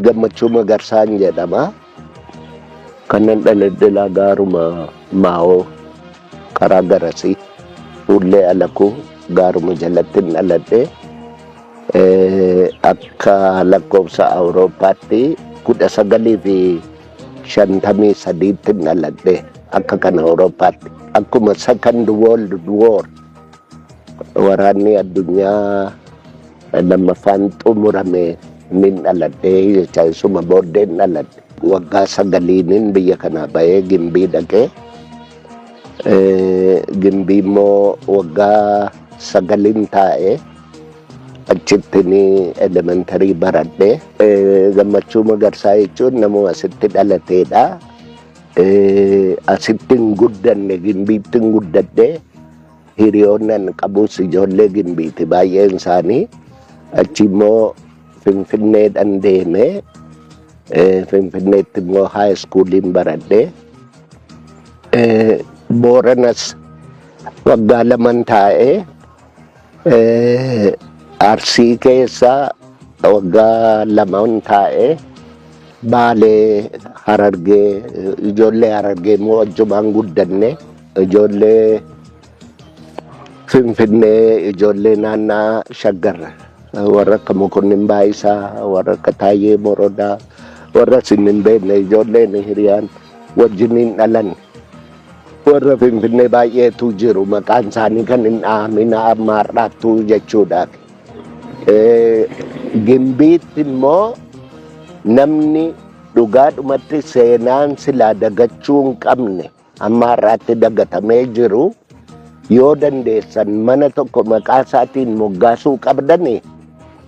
Gammachuu Magarsaan jedhama. Kanan dhaladhe gaaruma Maa'oo karaa garasii fuullee Alakuu gaaruma jalatti dhaladhe. Akka lakkoofsa Awurooppaatti 1953tti dhaladhe, akka kan Awurooppaatti. Akkuma Second World War, waraanni addunyaa lammaffaan xumurame nin dhaladhe jecha, isuma booddeen dhaladhe. Waggaa 9iinin biyya kanaa bahee Gimbii dhaqee, Gimbii immoo waggaa 9in taa'ee achitti ni elementary baradhe. Gammachuu Magarsaa jechuun nama asitti dhalateedha. Asitti hin guddanne, Gimbiitti hin guddadhe. Hiriyoonni ani qabus ijoollee Gimbiiti baay'een isaanii. Achi immoo Finfinneedhaan deeme. Finfinneetti immoo high schooliin baradhe. Booranas waggaa 2n taa'ee, Arsii keessa waggaa 2n taa'ee, Baalee, Harargee, ijoollee Harargee immoo wajjumaan guddanne, ijoollee Finfinnee, ijoollee naannaa Shaggar, warra akka Mokonnin Baayisaa, warra akka Taayyee Morodaa, warra isin hin beekne, ijoolleen hiriyaan wajjiniin dhalan. Warra Finfinnee baay'eetu jiru, maqaan isaanii kan hin dhahamin amma har'aattuu jechuudhaaf. Gimbiitti immoo namni dhugaadhumatti seenaan silaa dagachuu hin qabne amma har'aatti dagatamee jiru, yoo dandeessan mana tokko maqaa isaatiin moggaasuu qabdani,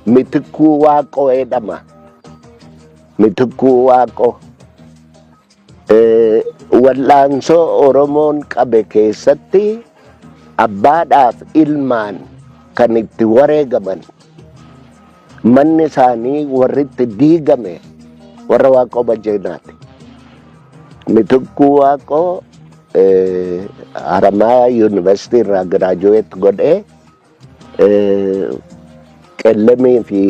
Mitikkuu Waaqoo jedhama. Mitikkuu Waaqoo. Wal'aansoo Oromoon qabe keessatti abbaadhaaf ilmaan kan itti wareegaman, manni isaanii warri itti diigame warra Waaqoo Bajjeenaati. Mitikkuu Waaqoo Haramaayaa Yuunivarsiitii irraa graduate godhee, Qellemii fi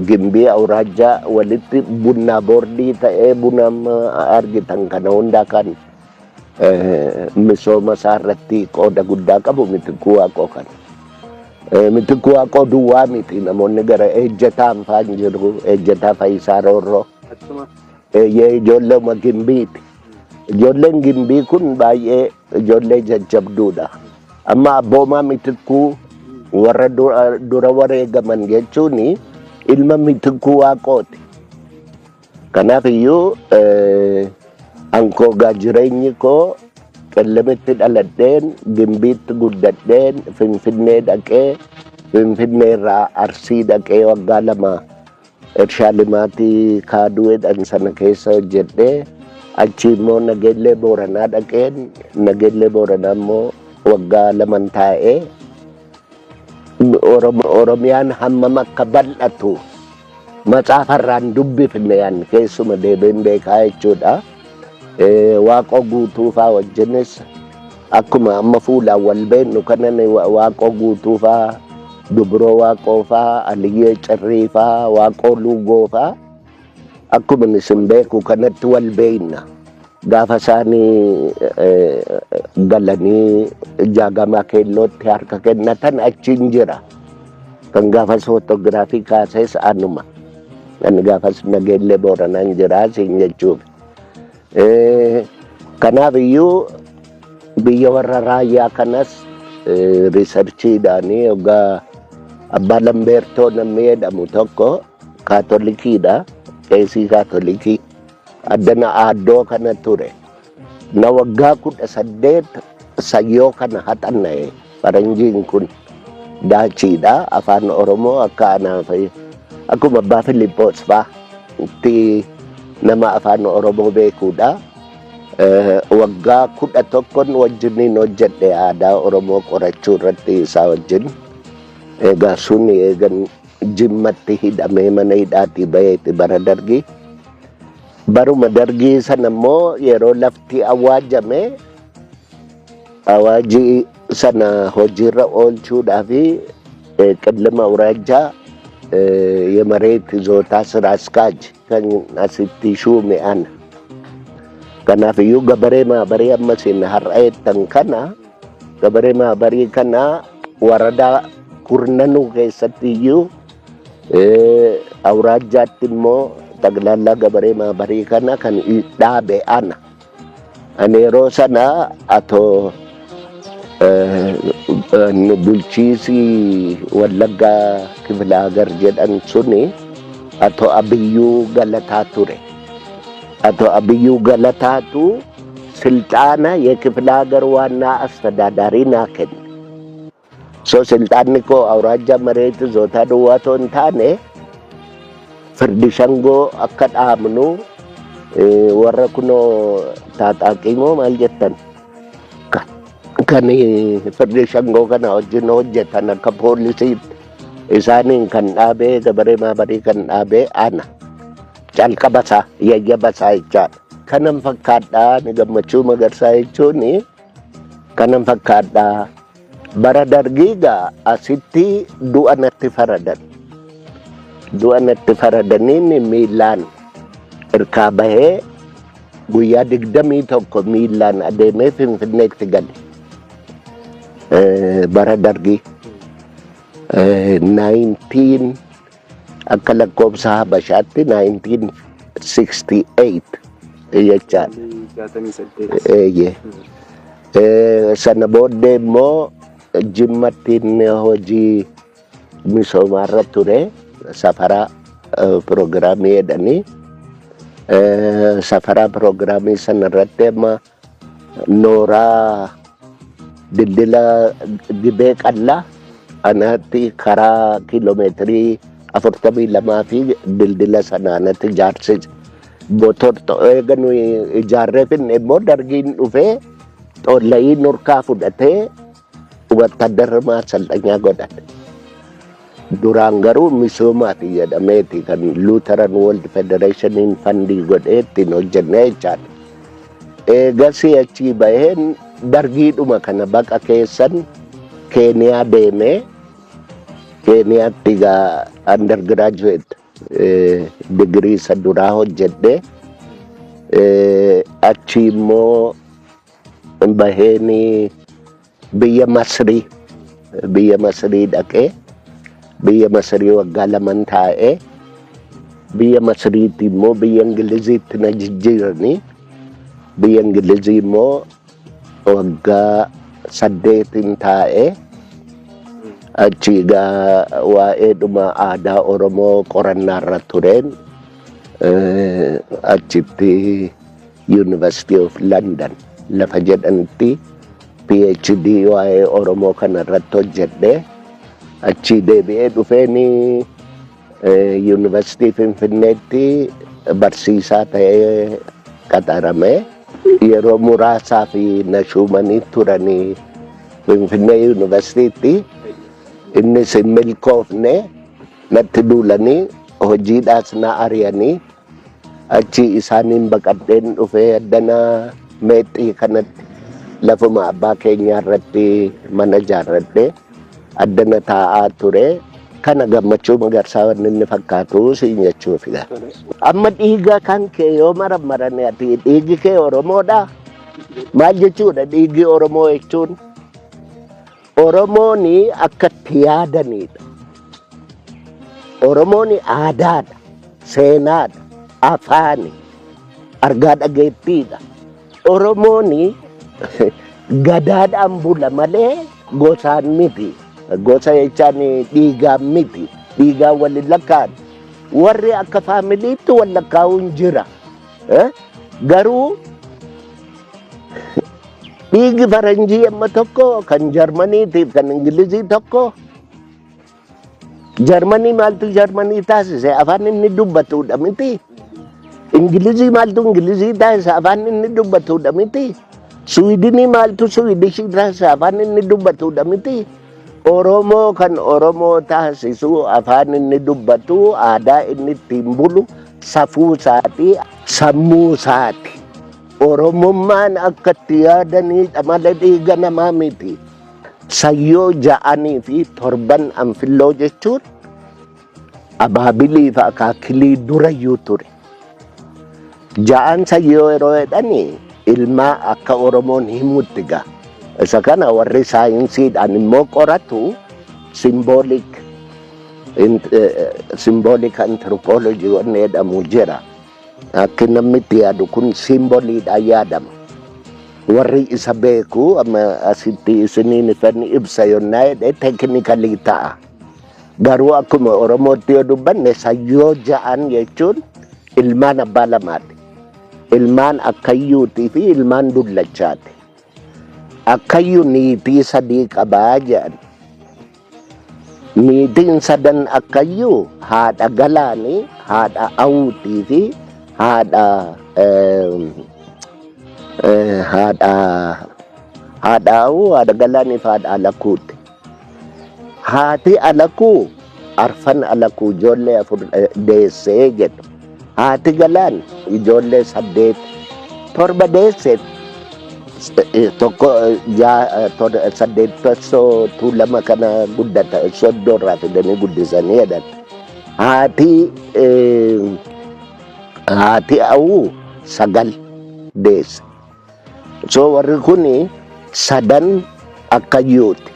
Gimbii Awuraajjaa walitti bunnaa boordii ta'ee, buna amma argitan kana hundaa kan misooma isaa irratti qooda guddaa qabu Mitikkuu Waaqoo kana. Mitikkuu Waaqoo duwwaa miti, namoonni gara Ejjataan faan jiru, Ejjataa Fayisaa Roorroo. Achuma. Eeyyee, ijoollee Gimbiiti. Ijoolleen Gimbii kun baay'ee ijoollee jajjabduudha. Amma abboomaa Mitikkuu warra dura wareegaman jechuun ilma Mitikkuu Waaqooti. Kanaaf iyyuu ankoogaa jireenyi koo Qellemitti dhaladheen, Gimbiitti guddadheen, Finfinnee dhaqee, Finfinnee irraa Arsii dhaqee, waggaa 2 Irshaa Limaatii Kaaduu jedhan sana keessa hojjedhee, achi immoo Nageellee Booranaa dhaqeen, Nageellee Booranaa immoo waggaa 2n taa'ee, Oromiyaan hammam akka bal'atu matsaafarraan dubbifne yan keessuma deebiin beekaa jechuudha. Waaqoo Guutuufaa wajjinis akkuma amma fuulaan wal beeknu kanan Waaqoo Guutuufaa, Dubroo Waaqoofaa, Aliyyee Cirriifaa, Waaqoo Luugoofaa akkuma isin beeku kanatti wal beekna. Gaafa isaanii galanii Jaagamaa Keellootti harka kennatan achiin jira. Kan gaafas footogiraafii kaases anuma. Ani gaafas Nageellee Booranaan jira siin jechuuf. Kanaaf iyyuu biyya warra raayyaa kanas researchiidhaanii yoggaa Abbaa Lambeertoo namni jedhamu tokko Kaatolikiidha. Qeesii Kaatolikii. Addana aaddoo kana ture. Na waggaa 18 sayyoo kana haxanna'e, faranjiin kun Daachiidha. Afaan Oromoo akka anaaf akkuma Abbaa Filiippoos fa'aa itti nama afaan Oromoo beekuudha. Waggaa 11n wajjiniin hojjedhe aadaa Oromoo qorachuu irratti isaa wajjin. Egaa sun eegan Jimmatti hidhamee mana hidhaatii baheeti bara Dargii. Baruma Dargii sana immoo yeroo lafti awaajame, awaajii sana hojiirra oolchuudhaaf Qillima Awuraajjaa የመሬት ይዞታ ስራ አስኪያጅ kan asitti shuume ana. Kanaafiyyuu gabaree maabarii amma isin har'a jettan kana, gabaree maabarii kana waradaa kurnanuu keessatti iyyuu, awuraajjaatti immoo ጠቅላላ gabaree maabarii kana kan dhaabe ana. Ani yeroo sana atoo bulchiisi Wallaggaa Kifilaagar jedhan suni Ato Abiyyuu Galataa ture. Ato Abiyyuu Galataatu silxaana የክፍለ ሀገር ዋና አስተዳዳሪ naa kenne. So silxaanni koo awuraajja መሬት ይዞታ duwwaa otoo hin taane, firdi shangoo akka dhaabnu, warra kunoo taaxaaqii moo maal jettan kan firdi shangoo kana wajjin hojjetan akka poolisiitti isaaniin kan dhaabee, gabaree maabarii kan dhaabee ana. Calqaba isaa, yayyaba isaa jechaadha. Kanan fakkaadhaa ni Gammachuu Magarsaa jechuun kanan fakkaadhaa. Bara dargii gaa asitti du'a natti faradan. Du'a natti faradaniin miillaan irkaa bahee guyyaa 21 miillaan adeemee Finfinneetti gale. Bara dargii. 19 akka lakkoofsa Habashaatti 1968 jechaadha. 68. Eeyyee. Sana booddee immoo Jimmatti inni hojii misoomaarra ture, safara piroogiraamii jedhanii, safara piroogiraamii sana irratti amma nooraa dildila Gibee Qallaa anatti karaa kiiloomeetirii 42 fi dildila sana anatti ijaarsise. Botor eega nuyi ijaarree finne immoo dargiin dhufee xoolla'ii nurkaa fudhatee wattadarra ማሰልጠኛ godhate. Duraan garuu misoomaati jedhameeti kan Lutheran World Federationiin fund godhee ittiin hojjennee jechaadha. Eegasii achii baheen dargiidhuma kana baqa keessan Keeniyaa deemee, Keeniyaatti egaa undergraduate digirii isa duraa hojjedhe. Achi immoo baheen biyya Masrii dhaqee, biyya Masrii waggaa 2 taa'ee, biyya Masriitti immoo biyya Ingiliziitti na jijjiiranii, biyya Ingilizii immoo waggaa 8n taa'ee, achi egaa waa'eedhuma aadaa Oromoo qorannaarra tureen achitti University of London lafa jedhanitti PhD waa'ee Oromoo kana irratti hojjedhe. Achi deebi'ee dhufeeni Yuunivarsiitii Finfinneetti barsiisaa ta'ee qaxarame. Yeroo muraasaaf na shuumanii turanii Finfinnee Yuunivarsiitiitti. Innis hin milkoofne, natti duulanii hojiidhaas na ari'anii, achi isaaniin baqadheen dhufee addana meexxii kanatti lafuma abbaa keenyaa irratti mana ijaarradhe, addana taa'aa ture. Kana Gammachuu Magarsaa wanni inni fakkaatu siin jechuufidha. Amma dhiiga kan kee yoo marammarane, ati dhiigi kee Oromoodha. Maal jechuudha dhiigi Oromoo jechuun? Oromoon akka itti yaadanidha. Oromoon aadaadha, seenaadha, afaani, argaa dhageettiidha. Oromoon gadaadhaan bula malee gosaan miti. Gosa jechaan dhiigaan miti. Dhiigaan waliin lakkaa'an. Warri akka faamiliitti wal lakkaa'uun jira. Garuu dhiigi faranjii amma tokko, kan Jarmaniitiif kan Ingilizii tokko. Jarmanii maaltu Jarmanii taasise? Afaan inni dubbatudha miti. Ingilizii maaltu Ingilizii taasise? Afaan inni dubbatudha miti. Suwidinii maaltu Suwidishii taasise? Afaan inni dubbatudha miti. Oromoo kan Oromoo taasisu afaan inni dubbatu, aadaa inni ittiin bulu, safuu isaati, sammuu isaati. Oromummaan akka itti yaadanidha malee dhiiga namaa miti. Sayyoo ja'anii fi torban anfilloo jechuun Abaabilii fi akaakilii durayyuu ture. Ja'an sayyoo yeroo jedhani ilmaa akka Oromoon himutti ga'a. Isa kana warri saayinsiidhaan immoo qoratu symbolic anthropology wanni jedhamu jira. Akki namni itti yaadu kun symboliidhaan yaadama. Warri isa beeku amma asitti isiniin ifan ibsa yonnaa jedhe technically ta'a. Garuu akkuma Oromootti yoo dubbanne, sayyoo ja'an jechuun ilmaan abbaa lamaati. Ilmaan akkayyuutii fi ilmaan dullachaati. Akkayyuu niitii sadii qabaa jedhan. Niitiin sadan akkayyuu haadha galaanii, haadha awuutii fi haadha awuu, haadha galaanii fi haadha alakuuti. Haati alakuu arfan alakuu ijoollee afur deessee jedhu. Haati galaan ijoollee saddeet, torba deessee, tokko saddeettassoo Tuulama kana guddata, Soddoorraa fidanii guddisanii jedhan. Haati awuu sagal deesse. So warri kuni sadan akkayyuuti.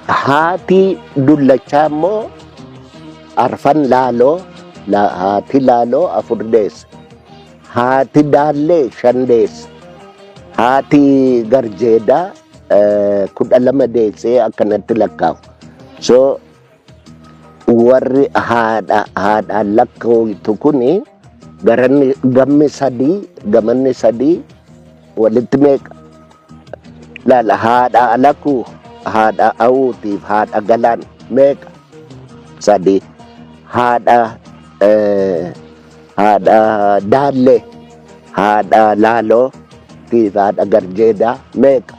Haati dullachaa immoo arfan laaloo, haati laaloo afur deesse. Haati daallee shan deesse. Haati garjeedaa 12 deessee akkanatti lakkaa'u. So warri haadha haadhaan lakkaa'u kuni garanni gammi sadii, gamanni sadii walitti meeqa? Laala, haadha alakuu, haadha awuutiif haadha galaan meeqa? Sadii. Haadha daallee, haadha laaloo fi haadha garjeedaa meeqa?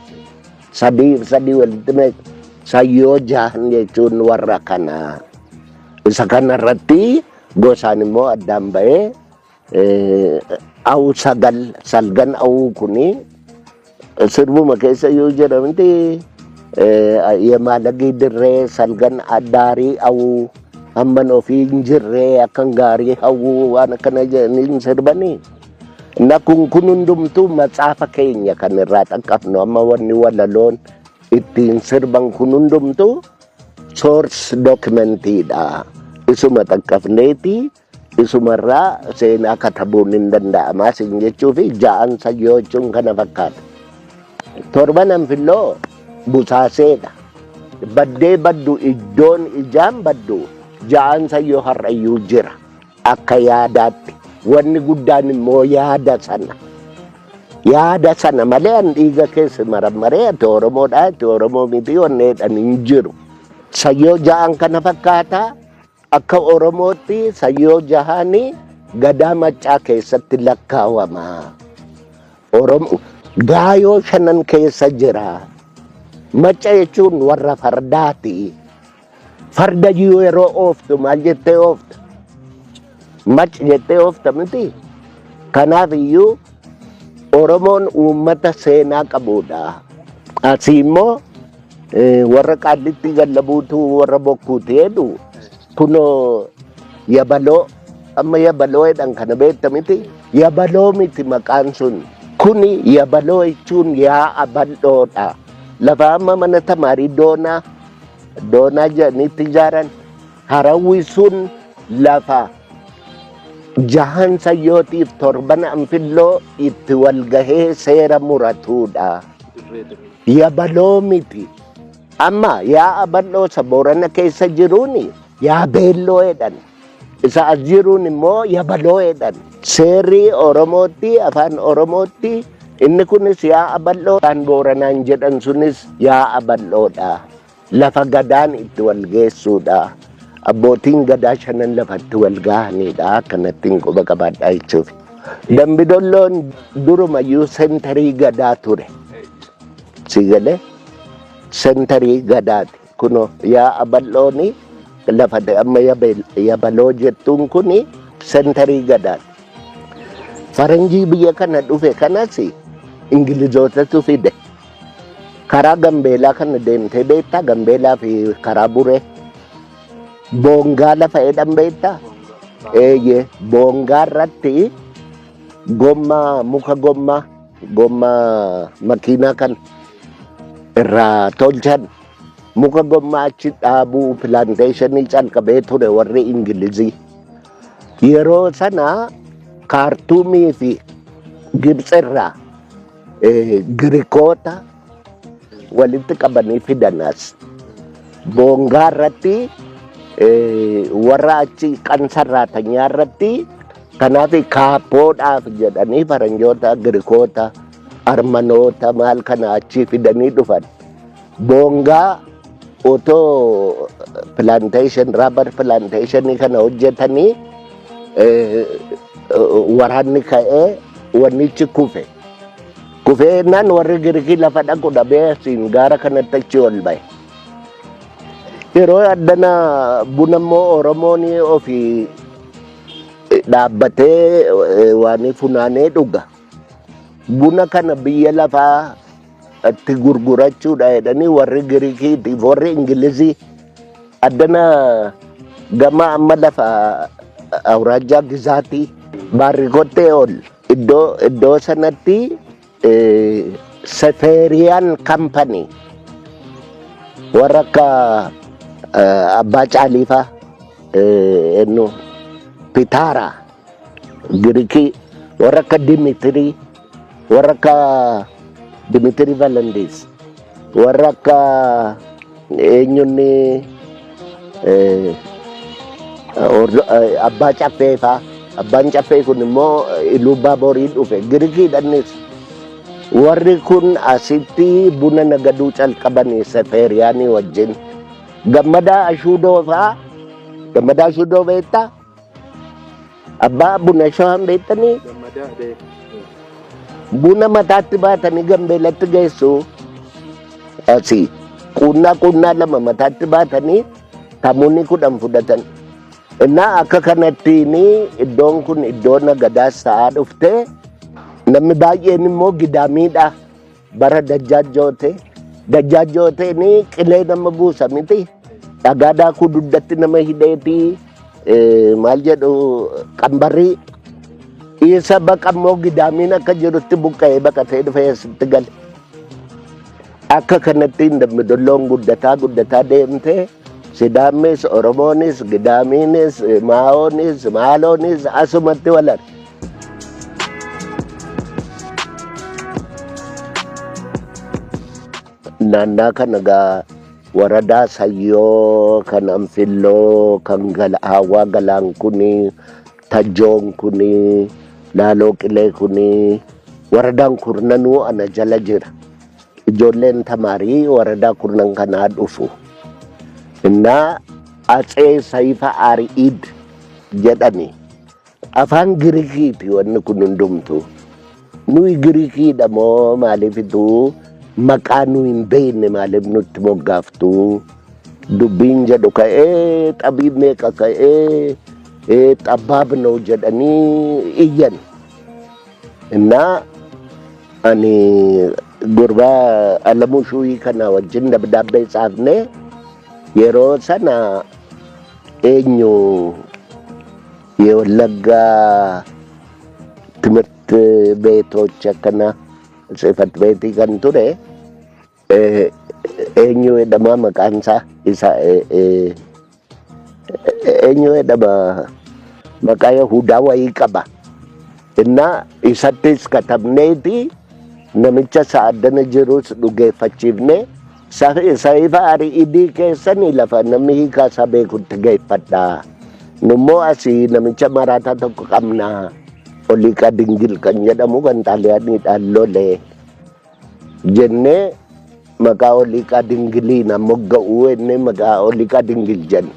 Sadii sadii walitti meeqa? Sayyoo jahan jechuun warra kana. Isa kana irratti gosaan immoo addaan ba'ee awu sagal, salgan awuu kuni sirbuma keessa yoo jedhamti, yemaalagii dirree salgan daarii awuu hamman ofii hin jirree akkan gaarii hawwuu waan akkana jedhanii sirbanii. Na kun hundumtuu matsaafa keenya kan irraa xaqqabnu. Amma wanni walaloon ittiin sirban kun hundumtuu source documentiidha. Isuma xaqqabneeti isumarraa seenaa katabuun hin danda'amaa sin jechuu fi ja'an sayyoo jechuun kana fakkaata. Torban anfilloo busaaseedha. Baddee baddu iddoon ijaan baddu ja'an sayyoo har'ayyuu jira. Akka yaadaatti wanni guddaan immoo yaada sana. Yaada sana malee an dhiiga keessa marammaree ati Oromoodha, ati Oromoo miti wanneedhaan hin jiru. Sayyoo ja'an kana fakkaata. Akka Oromootti sayyoo jahanii gadaa maccaa keessatti lakkaawama. Oromoo gaayoo shanan keessa jira. Macca jechuun warra fardaati. Farda yeroo ooftu maal jettee oofta? Macca jettee oofta miti. Kanaaf iyyuu Oromoon uummata seenaa qabudha. Asii immoo warra Qaallitti gallabuutu warra bokkuuti jedhu. Kunoo yabaloo, amma yabaloo jedhan kana beekta miti. Yabaloo miti maqaan sun. Kuni yabaloo jechuun yaa'a bal'oodha. Lafa amma mana tamaarii doonaa doonaa jedhaniitti ijaaran, harawwi sun lafa jahan sayyootiif torban anfilloo itti wal gahee seera muratuudha. Yabaloo miti. Amma yaa'a bal'oo isa Boorana keessa jiruuni yaabeelloo jedhan. Isa as jiruun immoo yabaloo jedhan. Seerri Oromootti, afaan Oromootti inni kunis yaa'a bal'oo, afaan Booranaan jedhan sunis yaa'a bal'oodha. Lafa gadaan itti wal geessuudha. Abbootiin gadaa shanan lafatti wal gahanidha. Akkanatti hin quba qabaadhaa jechuuf. Dambidolloon durumayyuu centerii gadaa ture. Si galee, centerii gadaati. Kunoo yaa'a bal'ooni lafa amma yabaloo jettuun kuni centerii gadaati. Faranjii biyya kana dhufe kanas Ingilizootatu fide. Karaa Gambeelaa kana deemtee beektaa? Gambeelaa fi karaa Buree. Boongaa lafa jedhan beektaa? Eeyyee, boongaa irratti gommaa, muka gommaa, gommaa makiinaa kan irraa tolchan, muka gommaa achi dhaabuu plantationii calqabee ture warri Ingilizii. Yeroo sana Kaartuumii fi Gibxi irraa Girikoota walitti qabanii fidan as. Boongaa irratti warra achi qansarraatanyaa irratti, kanaaf kaappoodhaaf jedhanii faranjoota, Girikoota, Armanoota maal kana achi fidanii dhufan. Boongaa otoo plantation, rubber plantationii kana hojjetanii waraanni ka'ee wannichi kufe. Kufee naan warri Girikii lafa dhaqu dhabee asiin gaara kanatti achi ol ba'e. Yeroo addana buna immoo Oromoon ofii dhaabbatee waan funaanee dhuga. Buna kana biyya lafaa itti gurgurachuudha jedhanii warri Girikiitiif warri Ingilizii addana gama amma lafa awraajjaa gizaatii baarrikottee ol iddoo sanatti Sefeeriyaan Company warra akka Abbaa Caaliifaa, ennu, Pitaaraa Girikii, warra akka Dimitirii, warra akka Dimitirii Valandis, warra akka eenyunni, Abbaa Caffee faa. Abbaan Caffee kun immoo Iluu Baaborii dhufe, Girikiidhannis. Warri kun asitti buna nagaduu calqabanii Sefeeriyaanii wajjin. Gammadaa Ashuudoo faa, Gammadaa Ashuudoo beektaa? Abbaa buna shawaan beektanii? Gammadaa bee. Buna mataatti baatanii Gambeelatti geessu. Asii quunnaa quunnaa lama mataatti baatanii tamuunni 10 fudhatan. Innaa akka kanattiin iddoon kun iddoo nagadaas ta'aa dhufte, namni baay'een immoo gidaamiidha. Bara Dajjaajjoote. Dajjaajjooteen qilee nama buusa miti. Dhagaa daakuu dugdatti nama hidheeti, maal jedhu, qambarrii. Isa baqa immoo gidaamiin akka jirutti buqqa'ee baqatee dhufee asitti gale. Akka kanattiin Dambidolloon guddataa guddataa deemte. Sidaammis, Oromoonis, Gidaamiinis, Maa'oonis, Maaloonis asumatti walar. Naannaa kana gaa waradaa Sayyoo, kan Anfilloo, kan Hawwaa Galaan kuni, Tajjoon kuni, Laaloo Qilee kuni, waradaan kurnanuu ana jala jira. Ijoolleen tamaarii waradaa kurnan kanaa dhufu. Innaa Atsee Sayifa Ari'id jedhani. Afaan Girikiiti wanni kun hundumtu. Nuyi Girikiidha moo maaliifitu maqaa nu hin beekne maaliif nutti moggaaftu? Dubbiin jedhu ka'ee, xabii meeqa ka'ee, xabbaab noo jedhanii iyyan. Innaa ani gurbaa Alamuu Shuuyii kana wajjin dabdaabbee tsaafne. Yeroo sana eenyu የወለጋ ትምህርት ቤቶች akkana ጽሕፈት beetii kan ture eenyu jedhama maqaan isaa, isa eenyu jedhama, maqaa Yahudaa wayii qaba. Innaa isattis katabneeti namicha sa'addana jirus dhugeeffachiifne, Sayifa Ari'idii keessanii lafa namni hiikaa isaa beekutti geeffadhaa. Nummoo asii namicha maraataa tokko qabnaa. Oliiqaa Dingil kan jedhamu kan Xaaliyaaniidhaan lole jennee maqaa Oliiqaa Dingiliin mogga'uu jennee maqaa Oliiqaa Dingil jenne.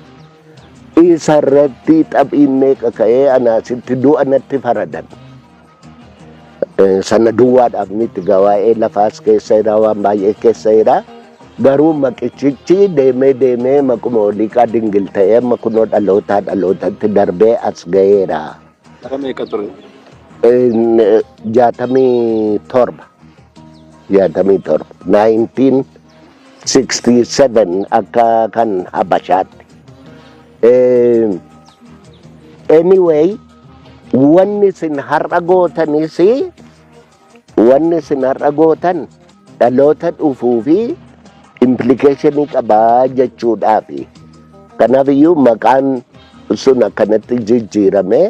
Isa irratti xaphiin meeqa ka'ee anaasitti du'a natti faradan. Sana duwwaadhaaf miti gaa, waa'ee lafaas keessa jira, waan baay'ee keessa jira. Garuu maqichichi deemee deemee maquma Oliiqaa Dingil ta'ee amma kunoo dhalootaa dhalootatti darbee as ga'eera. Bara meeqa ture? 67. 67. 1967 akka kan Habashaatti. Anyway, wanni isin har'a gootanis, wanni isin har'a gootan dhaloota dhufuu fi implication qabaa jechuudhaafi. Kanaaf iyyuu maqaan sun akkanatti jijjiirame.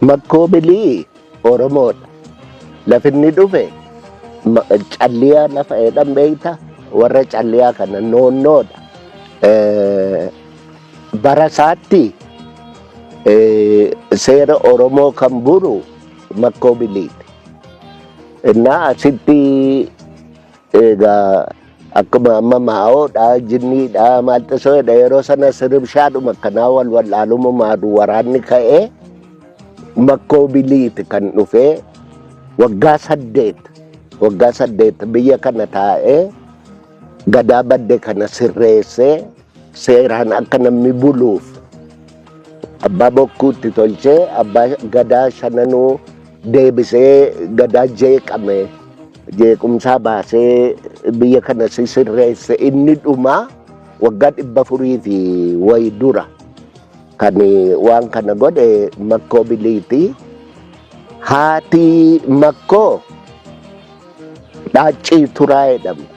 Makkoo Bilii Oromoodha. Lafinni dhufe Calliyaa lafa jedhan beekta, warra Calliyaa kana noonnoodha. Bara isaatti seera Oromoo kan buru Makkoo Biliiti. Innaa asitti egaa akkuma amma maa'oodha, jinniidha, maalxisoodha, yeroo sana siribshaadhuma akkanaa wal wallaalumaadu waraanni ka'ee Makkoo Biliiti kan dhufee waggaa 8 biyya kana taa'ee gadaa badde kana sirreessee, seeraan akka namni buluuf abbaa bokkuutti tolchee, abbaa gadaa shananuu deebisee, gadaa jeeqame jeequmsaa baasee biyya kana sirreesse. Inni dhumaa waggaa 400 fi wayi dura kan waan kana godhe Makkoo Biliiti. Haati Makkoo Dhaaccii Turaa jedhamti.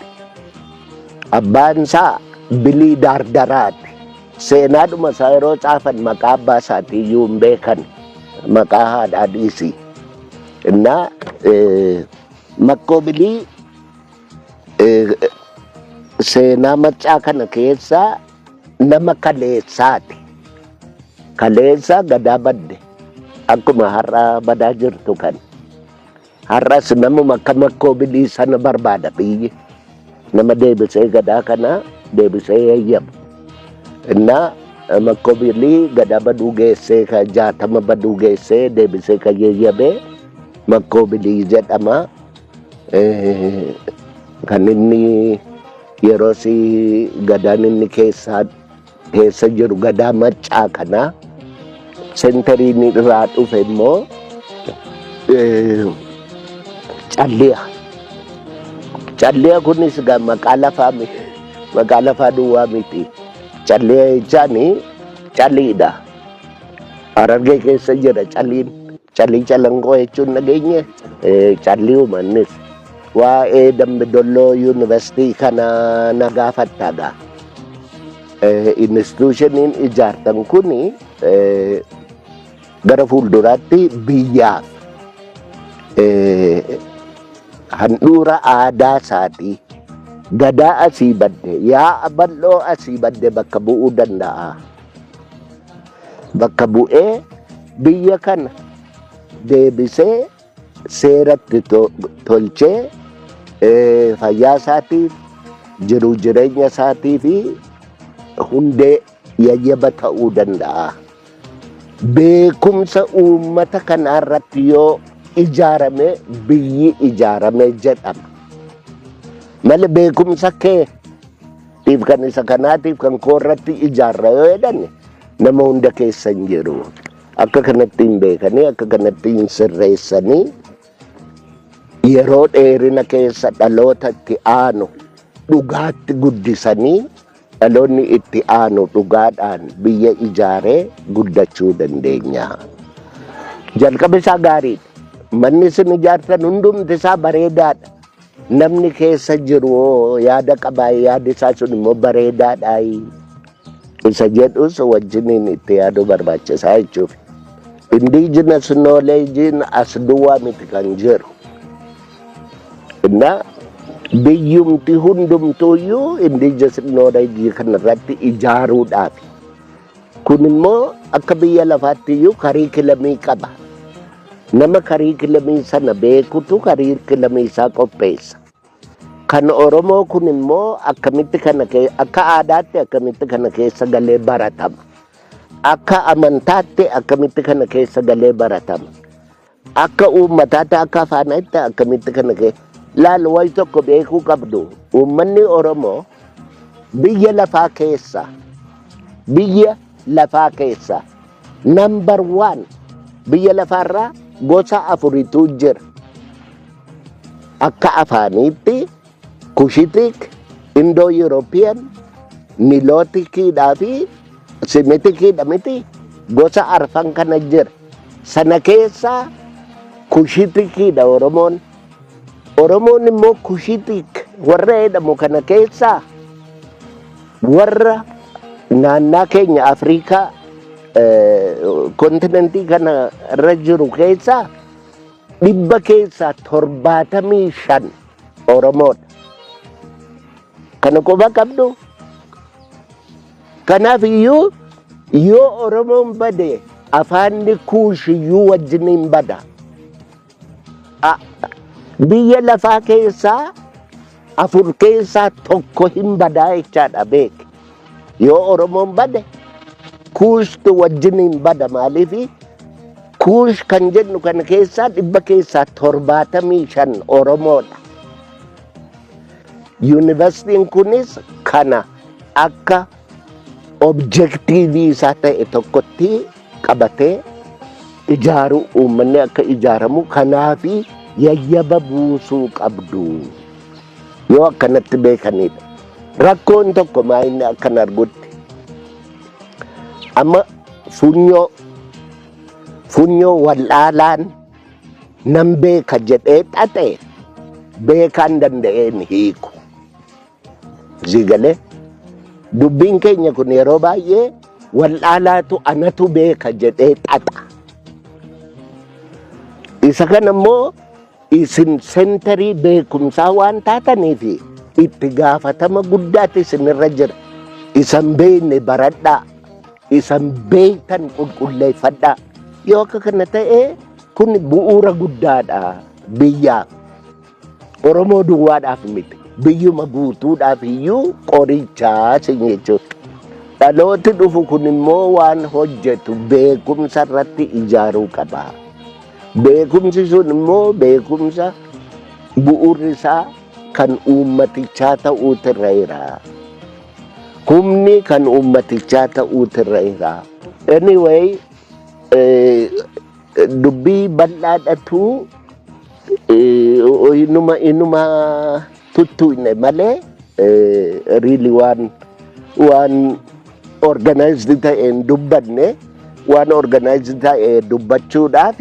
Abbaan isaa Bilii Daardaraati. Seenaadhuma isaa yeroo caafan maqaa abbaa isaatii iyyuu hin beekan. Maqaa haadhaa dhiisi. Innaa Makkoo Bilii seenaa Maccaa kana keessaa nama kaleessaati. Kaleessa gadaa badde akkuma har'a badaa jirtu kan. Har'as namuma akka Makkoo Bilii sana barbaada biyyi. Nama deebisee gadaa kana deebisee yayyabu. Innaa Makkoo Bilii gadaa baduu geessee, ka 60 baduu geessee deebisee kan yayyabee Makkoo Bilii jedhama. Kan inni yeroo si gadaan inni keessa jiru gadaa Maccaa kanaa, centeriin irraa dhufe immoo Calliya. Calliya kunis egaa maqaa lafaa maqaa lafaa duwwaa miti. Calliya jechaan caliidha. Harargee keessa jira caliin. Calii Calanqoo jechuun dhageenye calliyuma innis. Waa'ee Dambi Dolloo Yuunivarsiitii kana na gaafatta gaa. Institutioniin ijaartan kuni gara fuulduraatti biyyaaf handhuura aadaa isaatii, gadaa asii badde, yaa'a bal'oo asii badde bakka bu'uu danda'a. Bakka bu'ee biyya kana deebisee seeratti tolchee fayyaa isaatiif, jiruu jireenya isaatii fi hundee yayyaba ta'uu danda'a. Beekumsa uummata kanaa irratti yoo ijaarame biyyi ijaarame jedhama. Malee beekumsa keetiif, kan isa kanaatiif, kan koo irratti ijaarra yoo jedhan nama hunda keessa hin jiru. Akka kanatti hin beekanii, akka kanatti hin sirreessanii, yeroo dheerina keessa dhaloota itti aanu dhugaatti guddisanii, dhaloonni itti aanu dhugaadhaan biyya ijaaree guddachuu dandeenya. Jalqaba isaa gaariidha. Manni isin ijaartan hundumti isaa bareedaadha. Namni keessa jiru hoo yaada qabaa, yaadi isaa sun immoo bareedaadha. Isa jedhus wajjiniin itti yaaduu barbaachisaa jechuuf. Indigenous knowledge as duwwaa miti kan jiru. Inna biyyumti hundumtuuyyuu indigenous knowledge kanarratti ijaaruudhaaf. Kun immoo akka biyya lafaatti iyyuu curriculumii qaba. Nama curriculumii sana beekutu curriculumii isaa qopheessa. Kan Oromoo kun immoo akkamitti kana akka aadaatti akkamitti kana keessa galee baratama? Akka amantaatti akkamitti kana keessa galee baratama? Akka uummataatti, akka afaanitti akkamitti kana keessa? Laal, wayi tokko beekuu qabdu. Uummanni Oromoo biyya lafaa keessa number one. Biyya lafaarraa gosa afuritu jira. Akka afaaniitti Cushitic, Indo European, Niloticiidhaa fi Semiticiidha miti, gosa arfan kana jira. Sana keessaa Cushiticiidha Oromoon. Oromoon immoo Cushitic warra jedhamu kana keessaa warra naannaa keenya Afrikaa continentii kana irra jiru keessaa 75% Oromoodha. Kana quba qabdu. Kanaaf iyyuu yoo Oromoon bade, afaanni Kuush iyyuu wajjiniin bada. Biyya lafaa keessaa afur keessaa tokko hin badaa jechaadha, beek. Yoo Oromoon bade, Kuushtu wajjiniin bada. Maaliifi? Kuush kan jennu kana keessaa 75% Oromoodha. Yuunivarsiitiin kunis kana akka objectiveii isaa ta'e tokkotti qabatee ijaaru, uummanni akka ijaaramu kanaafi yayyaba buusuu qabdu yoo akkanatti beekanidha. Rakkoon tokko maa inni akkan argutti amma funyoo wal'aalaan nan beeka jedhee xaxe beekaan danda'een hiiku. Zigalee dubbiin keenya kun yeroo baay'ee wal'aalaatu anatu beeka jedhee xaxa. Isa kana immoo isin centerii beekumsaa waan taataniif itti gaafatama guddaatu isinirra jira. Isan beekne baradhaa. Isan beektan qulqulleeffadhaa. Yoo akka kana ta'e, kun bu'uura guddaadha biyyaaf. Oromoo duwwaadhaaf miti. Biyyuma guutuudhaaf iyyuu qorichaa sin jechuudha. Dhalooti dhufu kun immoo waan hojjetu beekumsa irratti ijaaruu qaba. Beekumsi sun immoo beekumsa bu'uurri isaa kan uummatichaa ta'uutu irra jira. Humni kan uummatichaa ta'uutu irra jira. Anyway, dubbii bal'aadhatu inuma tuttuqne malee, really waan organized ta'een dubbanne, waan organized ta'e dubbachuudhaaf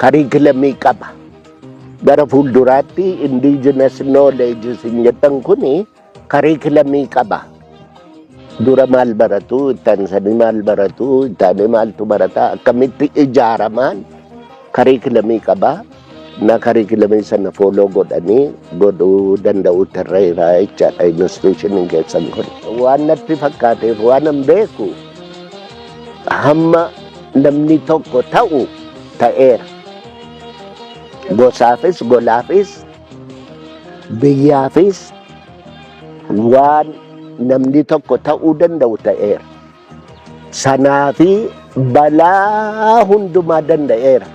curriculumii qaba. Gara fuulduraatti indigenous knowledge isin jettan kuni curriculumii qaba. Dura maal baratu, ittaansanii maal baratu, ittaanee maaltu barata, akkamitti ijaaramaan curriculumii qaba. Na curriculumii sana follow godhanii godhuu danda'uutu irra jira jechaadha institutioniin keessan kun. Waan natti fakkaateef waan an beeku hamma namni tokko ta'u ta'eera. Gosaafis, golaafis, biyyaafis waan namni tokko ta'uu danda'u ta'eera. Sanaafi balaa hundumaa danda'eera.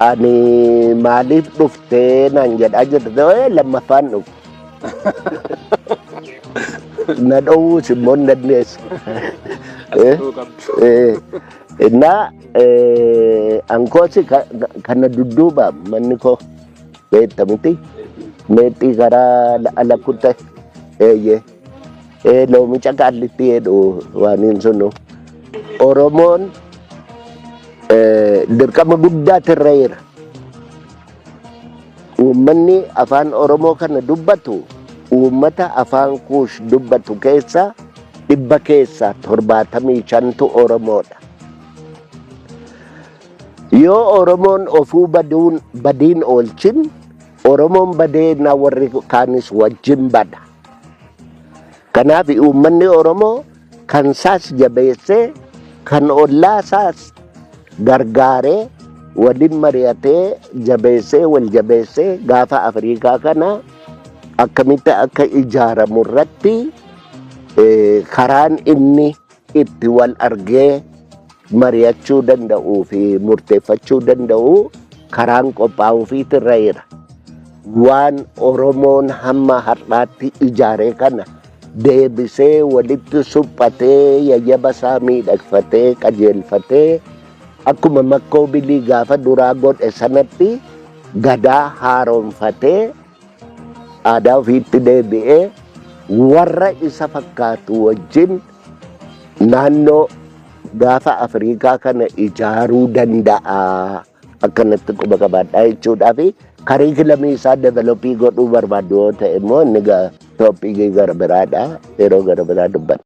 Ani maaliif dhuftee naan jedhaa jirte, lammaffaan dhufu. Na dhowwuus immoo hin dandeessu. Innaa ankoosi kana dudduuba manni koo beekta miti, meexxii karaa alakkutte, eeyyee, loomicha qaallitti jedhu waan hin sunu. Oromoon dirqama guddaatu irra jira. Uummanni afaan Oromoo kana dubbatu uummata afaan Kuush dubbatu keessa 75%tu Oromoodha. Yoo Oromoon ofuu baduun badiin oolchin, Oromoon badee na warri kaanis wajjin bada. Kanaaf uummanni Oromoo kan isaas jabeessee, kan ollaa isaas gargaaree, waliin mari'atee, jabeessee, wal jabeessee, gaafa Afrikaa kana akkamitti akka ijaaramu irratti karaan inni itti wal argee mari'achuu danda'uu fi murteeffachuu danda'u karaan qophaa'uufiitu irra jira. Waan Oromoon hamma har'aatti ijaare kana deebisee walitti suphatee, yayyaba isaa miidhagfatee, qajeelfatee, akkuma Makkoo Bilii gaafa duraa godhe sanatti. Gadaa haaromfatee aadaa ofiitti deebi'ee warra isa fakkaatu wajjin naannoo gaafa Afriikaa kana ijaaruu danda'a. Akkanatti quba qabaadhaa jechuudhaa fi curriculumii isaa develop godhuu barbaadu yoo ta'e immoo inni topicii gara biraadha. Yeroo gara biraa dubbanna.